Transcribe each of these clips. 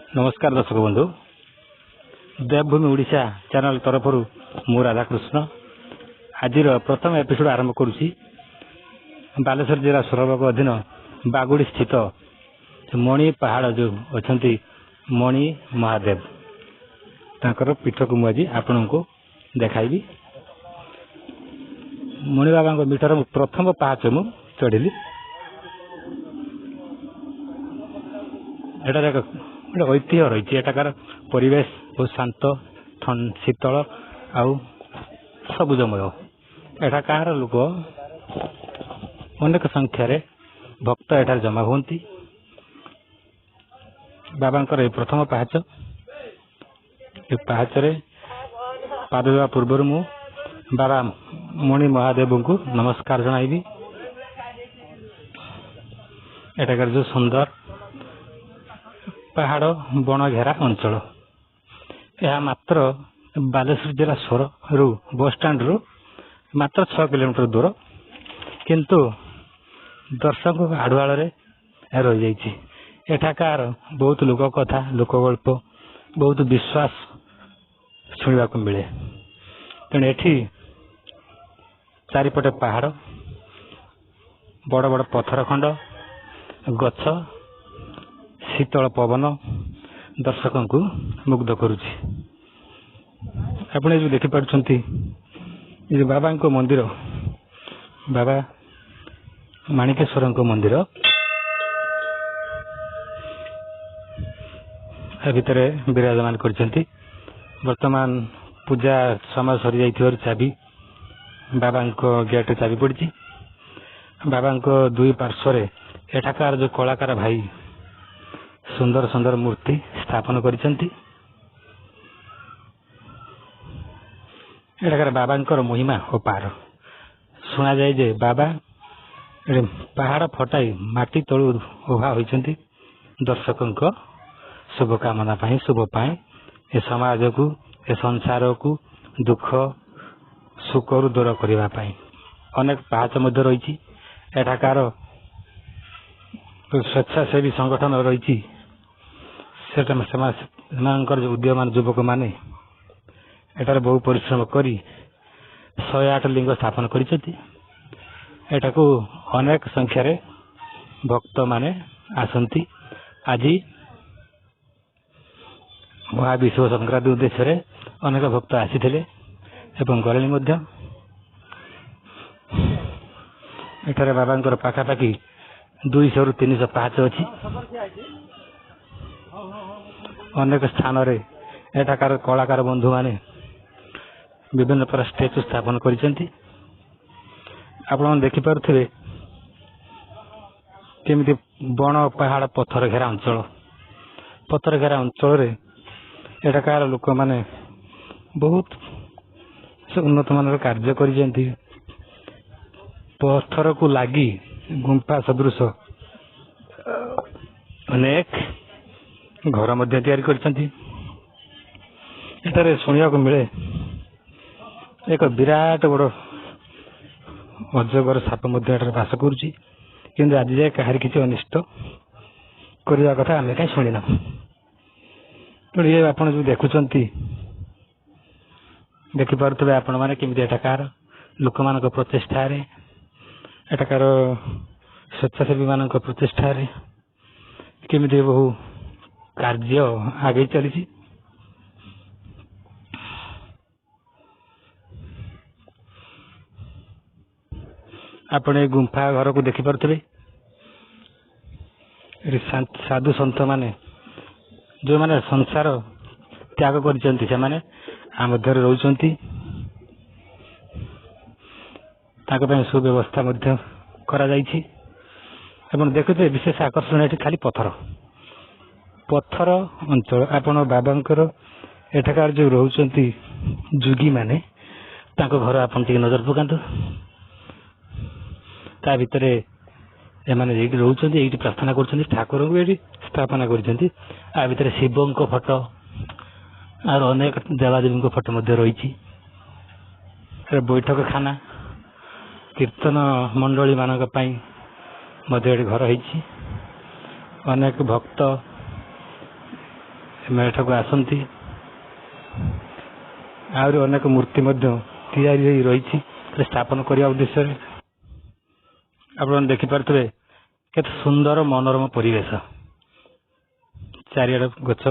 ନମସ୍କାର ଦର୍ଶକ ବନ୍ଧୁ, ଦେବଭୂମି ଓଡ଼ିଶା ଚ୍ୟାନେଲ ତରଫରୁ ମୁଁ ରାଧାକୃଷ୍ଣ ଆଜିର ପ୍ରଥମ ଏପିସୋଡ ଆରମ୍ଭ କରୁଛି। ବାଲେଶ୍ୱର ଜିଲ୍ଲା ସୋରବକ ଅଧୀନ ବାଗୁଡ଼ି ସ୍ଥିତ ମଣି ପାହାଡ଼ ଯେଉଁ ଅଛନ୍ତି ମଣି ମହାଦେବ, ତାଙ୍କର ପୀଠକୁ ମୁଁ ଆଜି ଆପଣଙ୍କୁ ଦେଖାଇବି। ମଣି ବାବାଙ୍କ ପୀଠର ପ୍ରଥମ ପାହାଚ ମୁଁ ଚଢ଼ିଲି। ଏଠାରେ ଏକ ଗୋଟେ ଐତିହ୍ୟ ରହିଛି। ଏଠାକାର ପରିବେଶ ବହୁତ ଶାନ୍ତ, ଶୀତଳ ଆଉ ସବୁଜମୟ। ଏଠାକାର ଲୋକ ଅନେକ ସଂଖ୍ୟାରେ ଭକ୍ତ ଏଠାରେ ଜମା ହୁଅନ୍ତି। ବାବାଙ୍କର ଏ ପ୍ରଥମ ପାହାଚ, ଏ ପାହାଚରେ ପାଦ ଦେବା ପୂର୍ବରୁ ମୁଁ ବାବା ମଣି ମହାଦେବଙ୍କୁ ନମସ୍କାର ଜଣାଇବି। ଏଠାକାର ଯେଉଁ ସୁନ୍ଦର ପାହାଡ଼ ବଣ ଘେରା ଅଞ୍ଚଳ, ଏହା ମାତ୍ର ବାଲେଶ୍ୱର ଜିଲ୍ଲା ସୋରରୁ ବସଷ୍ଟାଣ୍ଡରୁ ମାତ୍ର 6 କିଲୋମିଟର ଦୂର, କିନ୍ତୁ ଦର୍ଶକଙ୍କ ଆଢୁଆଳରେ ରହିଯାଇଛି। ଏଠାକାର ବହୁତ ଲୋକ କଥା, ଲୋକ ଗଳ୍ପ, ବହୁତ ବିଶ୍ୱାସ ଶୁଣିବାକୁ ମିଳେ। ତେଣୁ ଏଠି ଚାରିପଟେ ପାହାଡ଼, ବଡ଼ ବଡ଼ ପଥର ଖଣ୍ଡ, ଗଛ, ଶୀତଳ ପବନ ଦର୍ଶକଙ୍କୁ ମୁଗ୍ଧ କରୁଛି। ଆପଣ ଏ ଯେଉଁ ଦେଖିପାରୁଛନ୍ତି ଏ ଯେଉଁ ବାବାଙ୍କ ମନ୍ଦିର, ବାବା ମାଣିକେଶ୍ୱରଙ୍କ ମନ୍ଦିର, ଏ ଭିତରେ ବିରାଜମାନ କରିଛନ୍ତି। ବର୍ତ୍ତମାନ ପୂଜା ସମୟ ସରିଯାଇଥିବାରୁ ଚାବି ବାବାଙ୍କ ଗେଟ୍ରେ ଚାବି ପଡ଼ିଛି। ବାବାଙ୍କ ଦୁଇ ପାର୍ଶ୍ୱରେ ଏଠାକାର ଯେଉଁ କଳାକାର ଭାଇ ସୁନ୍ଦର ସୁନ୍ଦର ମୂର୍ତ୍ତି ସ୍ଥାପନ କରିଛନ୍ତି। ଏଠାକାର ବାବାଙ୍କର ମହିମା ଅପାର। ଶୁଣାଯାଏ ଯେ ବାବା ଏଠି ପାହାଡ଼ ଫଟାଇ ମାଟି ତଳୁ ଉଭା ହୋଇଛନ୍ତି ଦର୍ଶକଙ୍କ ଶୁଭକାମନା ପାଇଁ, ଶୁଭ ପାଇଁ, ଏ ସମାଜକୁ, ଏ ସଂସାରକୁ ଦୁଃଖ ସୁଖରୁ ଦୂର କରିବା ପାଇଁ। ଅନେକ ପାହାଚ ମଧ୍ୟ ରହିଛି। ଏଠାକାର ସ୍ୱେଚ୍ଛାସେବୀ ସଂଗଠନ ରହିଛି, ସେଟା ସେମାନଙ୍କର ଯେଉଁ ଉଦୀୟମାନ ଯୁବକମାନେ ଏଠାରେ ବହୁ ପରିଶ୍ରମ କରି 108 ଲିଙ୍ଗ ସ୍ଥାପନ କରିଛନ୍ତି। ଏଠାକୁ ଅନେକ ସଂଖ୍ୟାରେ ଭକ୍ତମାନେ ଆସନ୍ତି। ଆଜି ମହାବିଷୁବ ସଂକ୍ରାନ୍ତି ଉଦ୍ଦେଶ୍ୟରେ ଅନେକ ଭକ୍ତ ଆସିଥିଲେ ଏବଂ ଗଲେଣି ମଧ୍ୟ। ଏଠାରେ ବାବାଙ୍କର ପାଖାପାଖି 200ରୁ 300 ପାହାଚ ଅଛି। ଅନେକ ସ୍ଥାନରେ ଏଠାକାର କଳାକାର ବନ୍ଧୁମାନେ ବିଭିନ୍ନ ପ୍ରକାର ଷ୍ଟାଚୁ ସ୍ଥାପନ କରିଛନ୍ତି। ଆପଣମାନେ ଦେଖିପାରୁଥିବେ କେମିତି ବଣ ପାହାଡ଼ ପଥର ଘେରା ଅଞ୍ଚଳ। ପଥର ଘେରା ଅଞ୍ଚଳରେ ଏଠାକାର ଲୋକମାନେ ବହୁତ ଉନ୍ନତମାନର କାର୍ଯ୍ୟ କରିଛନ୍ତି। ପଥରକୁ ଲାଗି ଗୁମ୍ଫା ସଦୃଶ ଅନେକ ଘର ମଧ୍ୟ ତିଆରି କରିଛନ୍ତି। ଏଠାରେ ଶୁଣିବାକୁ ମିଳେ ଏକ ବିରାଟ ବଡ଼ ଅଜଗର ସାପ ମଧ୍ୟ ଏଠାରେ ବାସ କରୁଛି, କିନ୍ତୁ ଆଜି ଯାଏ କାହାରି କିଛି ଅନିଷ୍ଟ କରିବା କଥା ଆମେ କାହିଁ ଶୁଣିନାହୁଁ। ତେଣୁ ଇଏ ଆପଣ ଯେଉଁ ଦେଖୁଛନ୍ତି, ଦେଖିପାରୁଥିବେ ଆପଣମାନେ କେମିତି ଏଠାକାର ଲୋକମାନଙ୍କ ପ୍ରଚେଷ୍ଟାରେ, ଏଠାକାର ସ୍ୱେଚ୍ଛାସେବୀମାନଙ୍କ ପ୍ରଚେଷ୍ଟାରେ କେମିତି ବହୁ କାର୍ଯ୍ୟ ଆଗେଇ ଚାଲିଛି। ଆପଣ ଏ ଗୁମ୍ଫା ଘରକୁ ଦେଖିପାରୁଥିବେ। ଏଠି ସାଧୁ ସନ୍ଥମାନେ ଯେଉଁମାନେ ସଂସାର ତ୍ୟାଗ କରିଛନ୍ତି ସେମାନେ ଆ ମଧ୍ୟରେ ରହୁଛନ୍ତି। ତାଙ୍କ ପାଇଁ ସୁବ୍ୟବସ୍ଥା ମଧ୍ୟ କରାଯାଇଛି। ଆପଣ ଦେଖୁଥିବେ ବିଶେଷ ଆକର୍ଷଣ ଏଠି ଖାଲି ପଥର, ପଥର ଅଞ୍ଚଳ। ଆପଣ ବାବାଙ୍କର ଏଠାକାର ଯେଉଁ ରହୁଛନ୍ତି ଯୋଗୀମାନେ, ତାଙ୍କ ଘର ଆପଣ ଟିକେ ନଜର ପକାନ୍ତୁ। ତା ଭିତରେ ଏମାନେ ଏଇଠି ରହୁଛନ୍ତି, ଏଇଠି ପ୍ରାର୍ଥନା କରୁଛନ୍ତି, ଠାକୁରଙ୍କୁ ଏଇଠି ସ୍ଥାପନା କରିଛନ୍ତି। ଆ ଭିତରେ ଶିବଙ୍କ ଫଟୋ ଆଉ ଅନେକ ଦେବାଦେବୀଙ୍କ ଫଟୋ ମଧ୍ୟ ରହିଛି। ବୈଠକ ଖାନା, କୀର୍ତ୍ତନ ମଣ୍ଡଳୀ ମାନଙ୍କ ପାଇଁ ମଧ୍ୟ ଏଠି ଘର ହେଇଛି। ଅନେକ ଭକ୍ତ ଏମାନେ ଏଠାକୁ ଆସନ୍ତି। ଆହୁରି ଅନେକ ମୂର୍ତ୍ତି ମଧ୍ୟ ତିଆରି ହୋଇ ରହିଛି ସ୍ଥାପନ କରିବା ଉଦ୍ଦେଶ୍ୟରେ। ଆପଣ ଦେଖିପାରୁଥିବେ କେତେ ସୁନ୍ଦର ମନୋରମ ପରିବେଶ, ଚାରିଆଡେ ଗଛ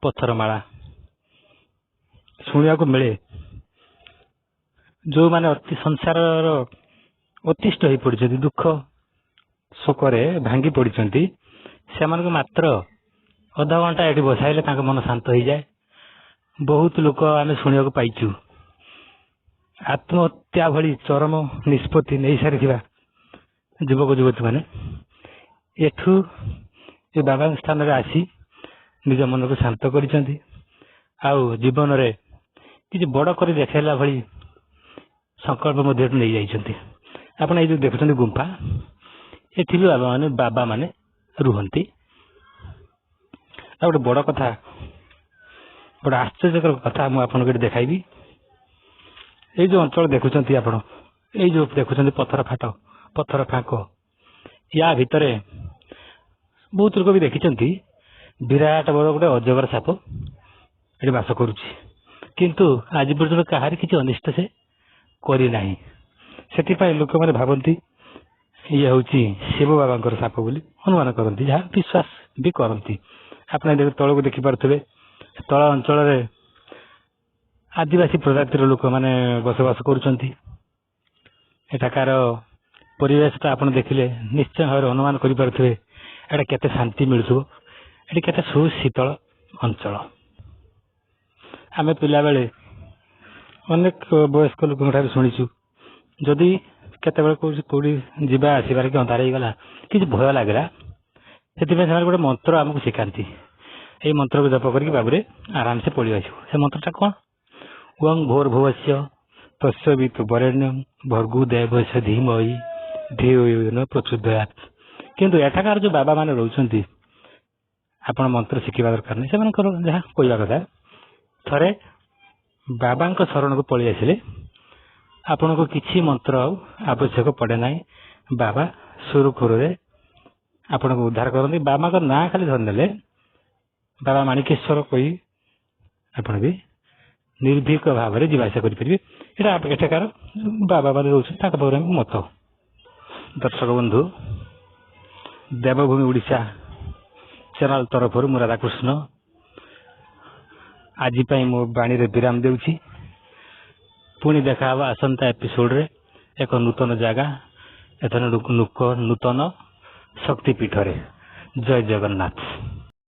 ପଥର ମାଳା। ଶୁଣିବାକୁ ମିଳେ, ଯୋଉମାନେ ଅତି ସଂସାରର ଅତିଷ୍ଠ ହେଇ ପଡିଛନ୍ତି, ଦୁଃଖ ଶୋକରେ ଭାଙ୍ଗି ପଡିଛନ୍ତି, ସେମାନଙ୍କୁ ମାତ୍ର ଅଧଘଣ୍ଟା ଏଠି ବସାଇଲେ ତାଙ୍କ ମନ ଶାନ୍ତ ହେଇଯାଏ। ବହୁତ ଲୋକ ଆମେ ଶୁଣିବାକୁ ପାଇଛୁ, ଆତ୍ମହତ୍ୟା ଭଳି ଚରମ ନିଷ୍ପତ୍ତି ନେଇ ସାରିଥିବା ଯୁବକ ଯୁବତୀ ମାନେ ଏଠୁ ଏ ବାବାଙ୍କ ସ୍ଥାନରେ ଆସି ନିଜ ମନକୁ ଶାନ୍ତ କରିଛନ୍ତି ଆଉ ଜୀବନରେ କିଛି ବଡ କରି ଦେଖାଇଲା ଭଳି ସଂକଳ୍ପ ମଧ୍ୟ ଏଠୁ ନେଇଯାଇଛନ୍ତି। ଆପଣ ଏଇ ଯୋଉ ଦେଖୁଛନ୍ତି ଗୁମ୍ଫା, ଏଠି ବି ବାବା ମାନେ ରୁହନ୍ତି। ଆଉ ଗୋଟେ ବଡ କଥା, ବଡ ଆଶ୍ଚର୍ଯ୍ୟକର କଥା ମୁଁ ଆପଣଙ୍କୁ ଏଠି ଦେଖାଇବି। ଏଇ ଯୋଉ ଅଞ୍ଚଳ ଦେଖୁଛନ୍ତି ଆପଣ, ଏଇ ଯୋଉ ଦେଖୁଛନ୍ତି ପଥର ଫାଟ, ପଥର ଫାଙ୍କ, ୟା ଭିତରେ ବହୁତ ଲୋକ ବି ଦେଖିଛନ୍ତି, ବିରାଟ ବଡ ଗୋଟେ ଅଜଗର ସାପ ଏଠି ବାସ କରୁଛି। କିନ୍ତୁ ଆଜି ପର୍ଯ୍ୟନ୍ତ କାହାରି କିଛି ଅନିଷ୍ଟ ସେ କରିନାହିଁ। ସେଥିପାଇଁ ଲୋକମାନେ ଭାବନ୍ତି ଇଏ ହଉଛି ଶିବ ବାବାଙ୍କର ସାପ ବୋଲି ଅନୁମାନ କରନ୍ତି, ଯାହା ବିଶ୍ୱାସ ବି କରନ୍ତି। ଆପଣ ତଳକୁ ଦେଖିପାରୁଥିବେ, ତଳ ଅଞ୍ଚଳରେ ଆଦିବାସୀ ପ୍ରଜାତିର ଲୋକମାନେ ବସବାସ କରୁଛନ୍ତି। ଏଠାକାର ପରିବେଶଟା ଆପଣ ଦେଖିଲେ ନିଶ୍ଚୟ ଭାବରେ ଅନୁମାନ କରିପାରୁଥିବେ ଏଟା କେତେ ଶାନ୍ତି ମିଳୁଥିବ, ଏଠି କେତେ ସୁଶୀତଳ ଅଞ୍ଚଳ। ଆମେ ପିଲାବେଳେ ଅନେକ ବୟସ୍କ ଲୋକଙ୍କ ଠାରୁ ଶୁଣିଛୁ, ଯଦି କେତେବେଳେ କୋଉଠି ଯିବା ଆସିବାରେ କି ଅନ୍ଧାର ହେଇଗଲା, କିଛି ଭୟ ଲାଗିଲା, ସେଥିପାଇଁ ସେମାନେ ଗୋଟେ ମନ୍ତ୍ର ଆମକୁ ଶିଖାନ୍ତି। ଏଇ ମନ୍ତ୍ରକୁ ଜପ କରିକି ବାବୁରେ ଆରାମସେ ପଳେଇ ଆସିବ। ସେ ମନ୍ତ୍ରଟା କଣ? ଓଁ ଭୂର୍ଭୁବସ୍ୟ ତତ୍ସବିତୁର୍ବରେଣ୍ୟଂ ଭର୍ଗୋ ଦେବସ୍ୟ ଧୀମହି ଧିୟୋ ୟୋ ନ ପ୍ରଚୋଦୟାତ୍। କିନ୍ତୁ ଏଠାକାର ଯୋଉ ବାବା ମାନେ ରହୁଛନ୍ତି, ଆପଣ ମନ୍ତ୍ର ଶିଖିବା ଦରକାର ନାହିଁ। ସେମାନଙ୍କର ଯାହା କହିବା କଥା, ଥରେ ବାବାଙ୍କ ଶରଣକୁ ପଳେଇ ଆସିଲେ ଆପଣଙ୍କୁ କିଛି ମନ୍ତ୍ର ଆଉ ଆବଶ୍ୟକ ପଡେ ନାହିଁ। ବାବା ସୁରୁଖୁରୁରେ ଆପଣଙ୍କୁ ଉଦ୍ଧାର କରନ୍ତି। ବାବାଙ୍କ ନାଁ ଖାଲି ଧରିନେଲେ, ବାବା ମାଣିକେଶ୍ୱର କହି ଆପଣ ବି ନିର୍ଭୀକ ଭାବରେ ଯିବା ଆସିବା କରିପାରିବେ। ଏଇଟା ଏଠାକାର ବାବା ମାନେ ରହୁଛନ୍ତି, ତାଙ୍କ ପାଖରେ ମତ। ଦର୍ଶକ ବନ୍ଧୁ, ଦେବଭୂମି ଓଡ଼ିଶା ଚ୍ୟାନେଲ ତରଫରୁ ମୁଁ ରାଧାକୃଷ୍ଣ ଆଜି ପାଇଁ ମୋ ବାଣୀରେ ବିରାମ ଦେଉଛି। ପୁଣି ଦେଖାହବ ଆସନ୍ତା ଏପିସୋଡରେ ଏକ ନୂତନ ଜାଗା, ଏଥର ନୂତନ ଶକ୍ତିପୀଠରେ। ଜୟ ଜଗନ୍ନାଥ।